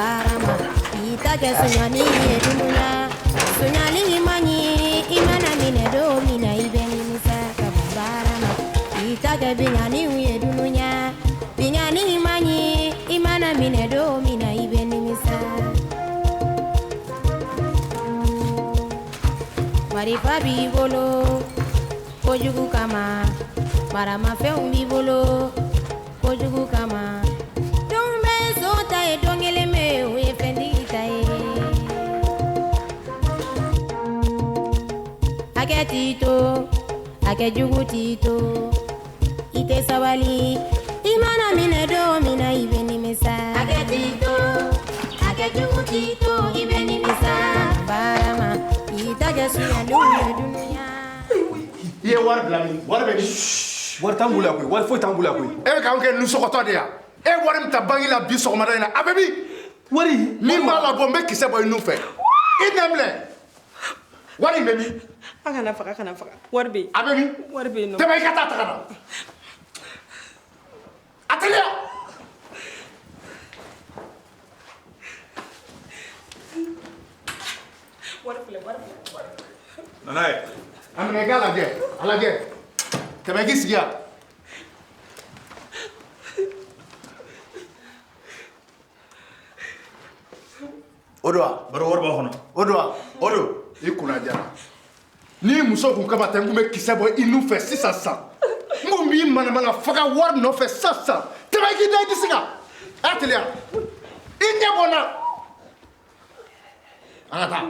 baara ma k'i ta kɛ suɲali ye dunuya suɲali man ɲi i mana minɛ don min na i bɛ nimisa ka ban baara ma k'i ta kɛ binkanniw ye dunuya binkanni man ɲi i mana minɛ don min na i bɛ nimisa marifa b'i bolo kojugu kama maramafɛnw b'i bolo kojugu kama don bɛ so ta ye don kelen bɛ o ye fɛntigi ta ye hakɛ t'i to hakɛ jugu t'i to i tɛ sabali i mana minɛ don min na i bɛ nimisa hakɛ t'i to hakɛ jugu t'i to i bɛ nimisa baara ma k'i ta kɛ suɲɛliw ye dunuya. I ye wari bila min? Wari bɛ min? Wari t'an bolo yan koyi, wari foyi t'an bolo yan koyi. E bɛ k'anw kɛ nusɔgɔtɔ de ye wa? E ye wari min ta banki la bi sɔgɔmada in na, a bɛ min? Wari? Min b'a labɔ, n bɛ kisɛ bɔ i nun fɛ. I nɛn minɛ. Wari in bɛ min? A kana faga, kana faga. Wari bɛ yen. A bɛ min? Wari bɛ yen nɔ. Tɛmɛ i ka taa ta ka na. A teliya. Wari filɛ, wari filɛ. Na n'a ye. A minɛ i k'a lajɛ, a lajɛ. Tɛmɛ i k'i sigi yan. O don wa? Baro wari b'a kɔnɔ. O don wa? O don. I kunna jara. Ni muso kun kama tɛ, n kun bɛ kisɛ bɔ i nun fɛ sisan sisan. N kun b'i manamana faga wari nɔfɛ sisan sisan. Tɛmɛ i k'i da i disi kan. A y'a teliya. I ɲɛ bɔ n na. An ka taa.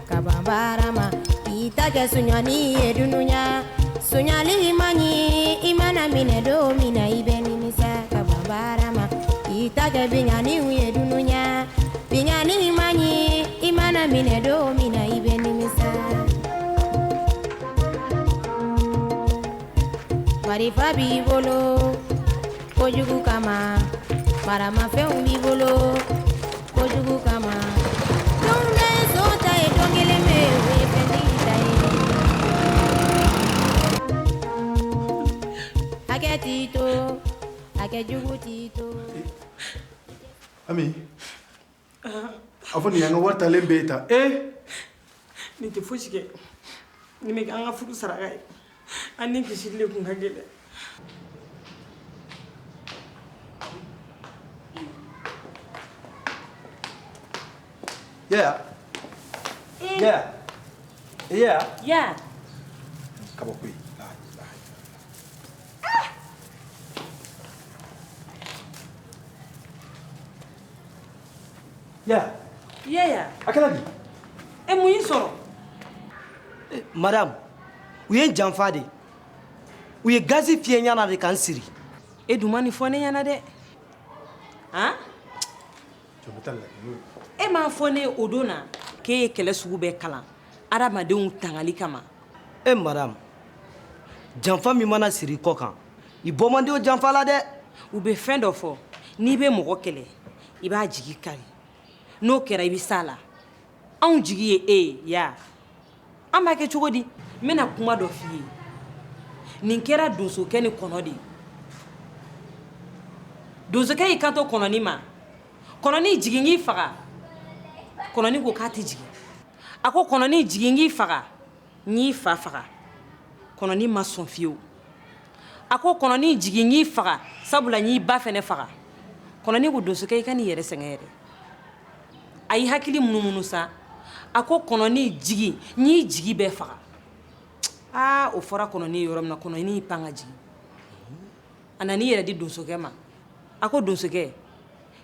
Ka ban baara ma k'i ta kɛ suɲɛli ye dunuya suɲɛli man ɲi i mana minɛ don min na i bɛ nimisa ka ban baara ma k'i ta kɛ binkanniw ye dunuya binkanni man ɲi i mana minɛ don min na i bɛ nimisa marifa b'i bolo kojugu kama maramafɛnw b'i bolo kojugu kama don bɛ so ta ye don kelen bɛ o ye fɛntigi ta ye hakɛ t'i to hakɛ jugu t'i to. Ami, a fɔ nin y'an ka wari talen bɛɛ ye tan. Ee! Nin tɛ fosi kɛ. Nin bɛ kɛ an ka furu saraka ye. An ni kisili de kun ka gɛlɛn. Yaya. Yaya. Yaya. Ya. Kabako ye. Yaya. Yaya. A kɛra di? E mun y'i sɔrɔ? Madame, u ye n janfa de. U ye gazi fiyɛ n ɲɛna de ka n siri. E dun ma nin fɔ ne ɲɛna dɛ. Han? E m'a fɔ ne ye o don na k'e ye kɛlɛ sugu bɛɛ kalan adamadenw tangali kama. E madame, janfa min mana siri i kɔ kan, i bɔ man di o janfa la dɛ. U bɛ fɛn dɔ fɔ, n'i bɛ mɔgɔ kɛlɛ, i b'a jigi kari. N'o kɛra i bɛ s'a la. Anw jigi ye e ye, ya. An b'a kɛ cogo di? N bɛna kuma dɔ f'i ye. Nin kɛra donsokɛ ni kɔnɔ de ye. Donsokɛ y'i kanto kɔnɔni ma. Kɔnɔni jigin k'i faga. Kɔnɔni ko k'a tɛ jigin. A ko kɔnɔni jigin k'i faga. N y'i fa faga. Kɔnɔni ma sɔn fiyewu. A ko kɔnɔni jigin k'i faga, sabula n y'i ba fɛnɛ faga. Kɔnɔni ko donsokɛ i ka n'i yɛrɛ sɛgɛn yɛrɛ. A y'i hakili munumunu sa. A ko kɔnɔni jigin, n y'i jigi bɛɛ faga. Aa, o fɔra kɔnɔni ye yɔrɔ min na, kɔnɔni y'i pan ka jigin. A nan'i yɛrɛ di donsokɛ ma. A ko donsokɛ,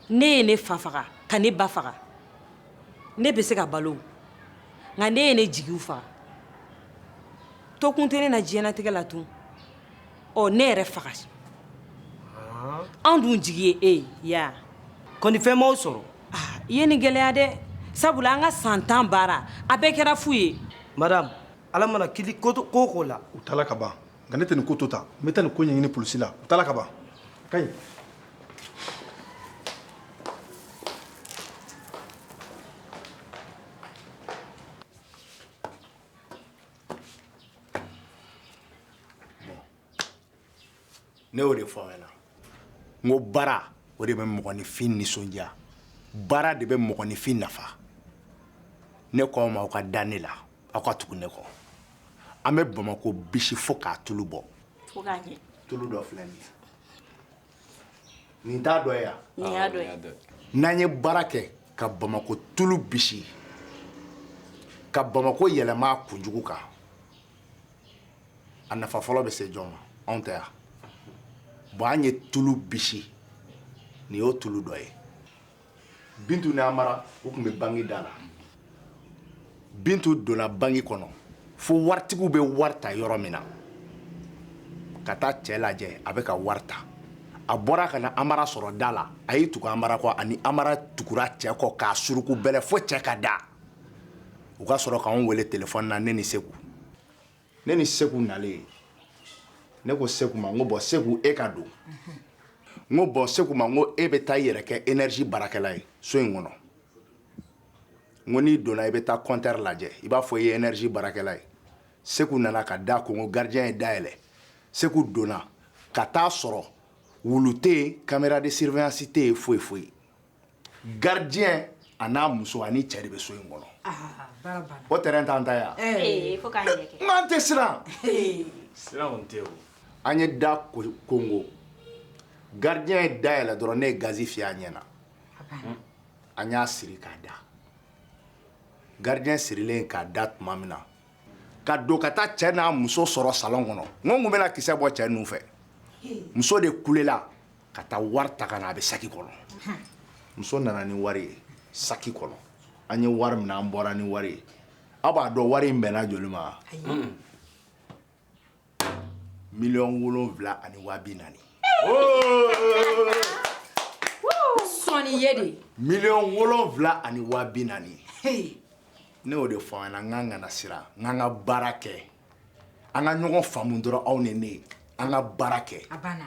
ne ye ne fa faga ka ne ba faga. Ne bɛ se ka balo, nka ne ye ne jigiw faga. Tokun tɛ ne na diɲɛlatigɛ la tun. Ɔ, ne yɛrɛ faga. Anw dun jigi ye e ye, ya. Kɔni fɛn m'aw sɔrɔ. Ah, i ye nin gɛlɛya dɛ. Sabula an ka san 10 baara, a bɛɛ kɛra fu ye. Madame, Ala mana kili ko o ko la. U taala ka ban. Nka ne tɛ nin ko to tan. N bɛ taa nin ko ɲɛɲini polisi la. U taala ka ban. Ka ɲi. Ne y'o de fɔ aw ɲɛna. N ko baara, o de bɛ mɔgɔninfin nisɔndiya. Baara de bɛ mɔgɔninfin nafa. Ne ko aw ma, aw ka da ne la, aw ka tugu ne kɔ. An bɛ Bamakɔ bisi fo k'a tulu bɔ. Fo k'a ɲɛ. Tulu dɔ filɛ nin ye, nin t'a dɔ ye yan. Nin y'a dɔ ye. N'an ye baara kɛ ka Bamakɔ tulu bisi, ka Bamakɔ yɛlɛma a kunjugu kan, a nafa fɔlɔ bɛ se jɔn ma? Anw tɛ yan. Bon, an ye tulu bisi, nin y'o tulu dɔ ye. Bintu ni Amara, u tun bɛ banki da la. Bintu donna banki kɔnɔ fo waritigiw bɛ wari ta yɔrɔ min na, ka taa cɛ lajɛ, a bɛ ka wari ta. A bɔra ka na Amara sɔrɔ da la, a y'i tugu Amara kɔ, ani Amara tugura cɛ kɔ k'a suruku bɛlɛ fo cɛ ka da. U ka sɔrɔ k'anw wele telefɔni na, ne ni Segu. Ne ni Segu nalen, ne ko Segu ma, n ko bɔn Segu, e ka don. N ko bɔn Segu ma, n ko e bɛ taa i yɛrɛ kɛ énergie baarakɛla ye so in kɔnɔ. N ko n'i donna, i bɛ taa compteur lajɛ, i b'a fɔ i ye énergie baarakɛla ye. Segu nana ka da ko, n ko gardien ye da yɛlɛ. Segu donna ka taa sɔrɔ wulu tɛ yen, caméra de surveillance tɛ yen, foyi foyi. Gardien a n'a muso ani cɛ de bɛ so in kɔnɔ. O terrain t'an ta yan. Ee, fo k'a ɲɛ kɛ. N k'an tɛ siran. Siran kɔni tɛ o. An ye da kongo, gardien ye da yɛlɛ dɔrɔn, ne ye gazi fiyɛ a ɲɛ na. An y'a siri k'a da. Gardien sirilen k'a da tuma min na, ka don ka taa cɛ n'a muso sɔrɔ salon kɔnɔ, n ko n kun bɛna kisɛ bɔ cɛ ninnu fɛ. Muso de kulela ka taa wari ta ka na, a bɛ saki kɔnɔ. Muso nana ni wari ye saki kɔnɔ. An ye wari minɛ, an bɔra ni wari ye. Aw b'a dɔn wari in bɛnna joli ma? 7,4 miliyɔn. Sɔnni ye de. 7,4 miliyɔn. Ne y'o de fɔ an ɲɛna, n k'an kana siran, n k'an ka baara kɛ, an ka ɲɔgɔn faamu dɔrɔn, aw ni ne, an ka baara kɛ. A banna.